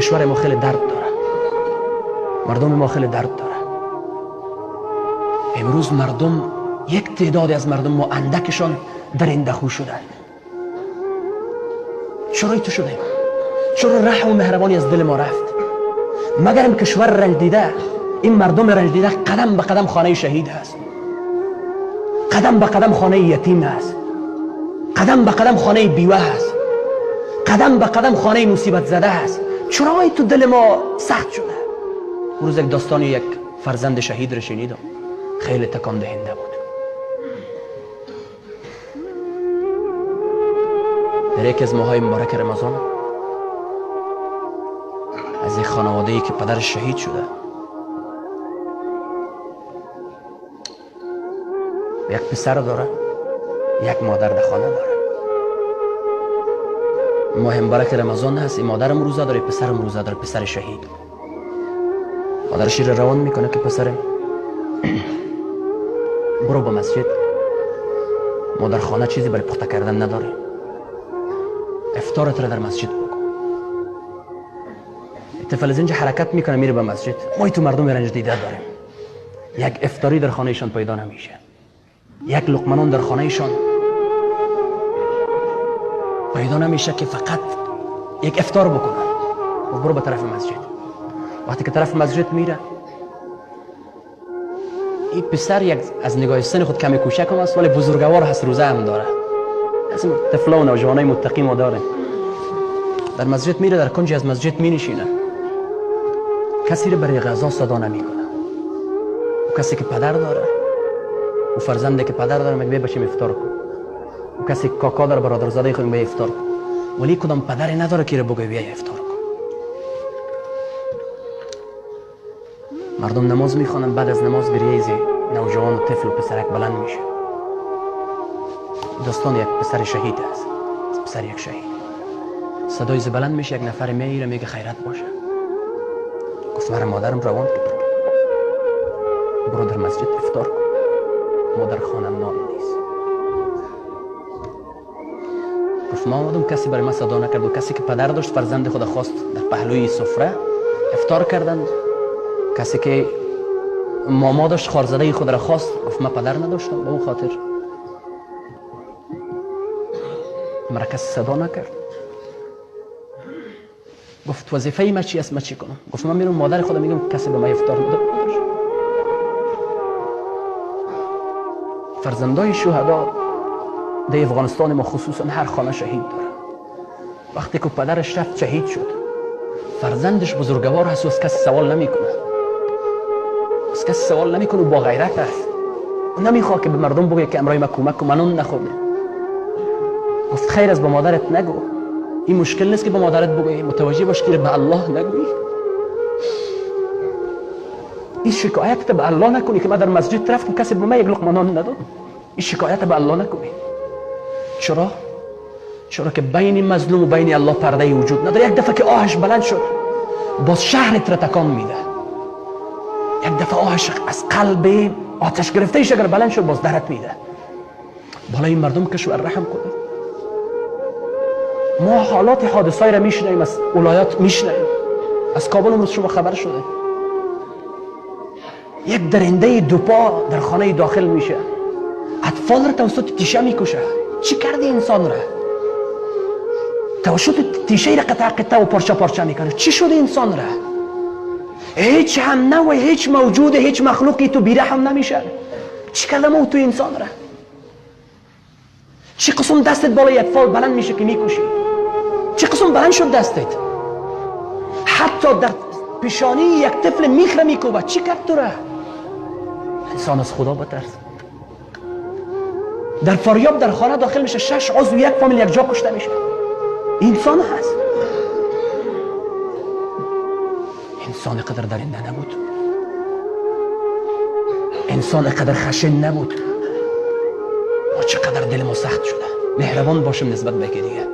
کشور ما خیلی درد داره، مردم ما خیلی درد داره. امروز مردم، یک تعدادی از مردم ما اندکشان درنده خو شدن. چرا تو شده؟ چرا رحم و مهربانی از دل ما رفت؟ مگر این کشور رنج دیده، این مردم رنج دیده قدم به قدم خانه شهید هست، قدم به قدم خانه یتیم هست، قدم به قدم خانه بیوه هست، قدم به قدم خانه مصیبت زده هست. چرا تو دل ما سخت شده؟ روز یک داستان یک فرزند شهید را شنیدم، خیلی تکان دهنده بود. در یکی از ماهای مبارک رمضان از یک خانواده‌ای که پدرش شهید شده، یک پسر داره، یک مادر در خانه داره. ماه مبارک رمضان هست، این مادرم روزه داره، پسرم روزه داره، پسر شهید. مادرش را روان میکنه که پسرم برو به مسجد، مادر خانه چیزی برای پخته کردن نداره، افطارت را در مسجد بکن. طفل از اینجا حرکت میکنه میره به مسجد. ما تو مردم رنج دیده داریم، یک افطاری در خانهشان پیدا نمیشه، یک لقمه نان در خانهشان پیدا نمیشه که فقط یک افطار بکنن. و برو به طرف مسجد. وقتی که طرف مسجد میره، این پسر یک از نگاه سن خود کمی کوچک هم است ولی بزرگوار هست، روزه هم داره، از طفلا و نوجوانای متقی ما داره. در مسجد میره، در کنجی از مسجد مینشینه، کسی رو برای غذا صدا نمیکنه. و کسی که پدر داره و فرزنده که پدر داره میگه بچیم افطار کن، و کسی که کاکا داره برادرزاده خود میگه افطار کن، ولی کدام پدری نداره که بگه بیا افطار کن. مردم نماز میخوانن، بعد از نماز گریه نوجوان و طفل و پسرک بلند میشه. داستان یک پسر شهید است، پسر یک شهید. صدای ز بلند میشه، یک نفر میره میگه خیرت باشه. گفت مرا مادرم روان کرد، برو در مسجد افطار کن، مادر خانم نان نیست. گفت ما آمدم کسی برای من صدا نکرد، و کسی که پدر داشت فرزند خود خواست در پهلوی سفره افطار کردند. کسی که ماما داشت خارزاده خود را خواست، گفت من پدر نداشتم، به اون خاطر مرا کسی صدا نکرد. گفت وظیفه ما چی است، ما چی کنم؟ گفت من میرم مادر خودم میگم کسی به من افطار نداد. فرزندای شهدا در افغانستان ما خصوصا هر خانه شهید داره. وقتی که پدرش رفت شهید شد، فرزندش بزرگوار هست و از کسی سوال نمیکنه، از کسی سوال نمیکنه و با غیرت است. نمیخواد که به مردم بگه که امرای ما کمک کن، من اون نخورده. گفت خیر از به مادرت نگو، این مشکل نیست که به مادرت بگویی، متوجه باش که به الله نگویی. این شکایت به الله نکنی که من در مسجد رفتم کسی به من یک لقمه نان نداد. این شکایت به الله نکنی. چرا؟ چرا که بین مظلوم و بین الله پرده وجود نداره. یک دفعه که آهش بلند شد باز شهرت را تکان میده. یک دفعه آهش از قلب آتش گرفته ایش اگر بلند شد باز درت میده. بالای مردم کشور رحم کنه. ما حالات حادثه‌ای را میشنویم، از ولایات میشنویم، از کابل امروز شما خبر شده. یک درنده دو پا در خانه داخل میشه، اطفال را توسط تیشه میکشه. چی کردی انسان را؟ توسط تیشه را قطع قطع و پارچه پارچه میکنه. چی شده انسان را؟ هیچ هم نوع، هیچ موجود، هیچ مخلوقی تو بیرحم نمیشه. چی کردم او تو انسان را؟ چی قسم دستت بالای اطفال بلند میشه که میکشی؟ چی قسم بلند شد دستت؟ حتی در پیشانی یک طفل میخره میکوبه. چی کرد تو را؟ انسان از خدا بترس. در فاریاب در خانه داخل میشه، 6 عضو یک فامیل یک جا کشته میشه. انسان هست. انسان قدر درنده نبود، انسان قدر خشن نبود. ما چقدر دل ما سخت شده. مهربان باشیم نسبت به دیگه.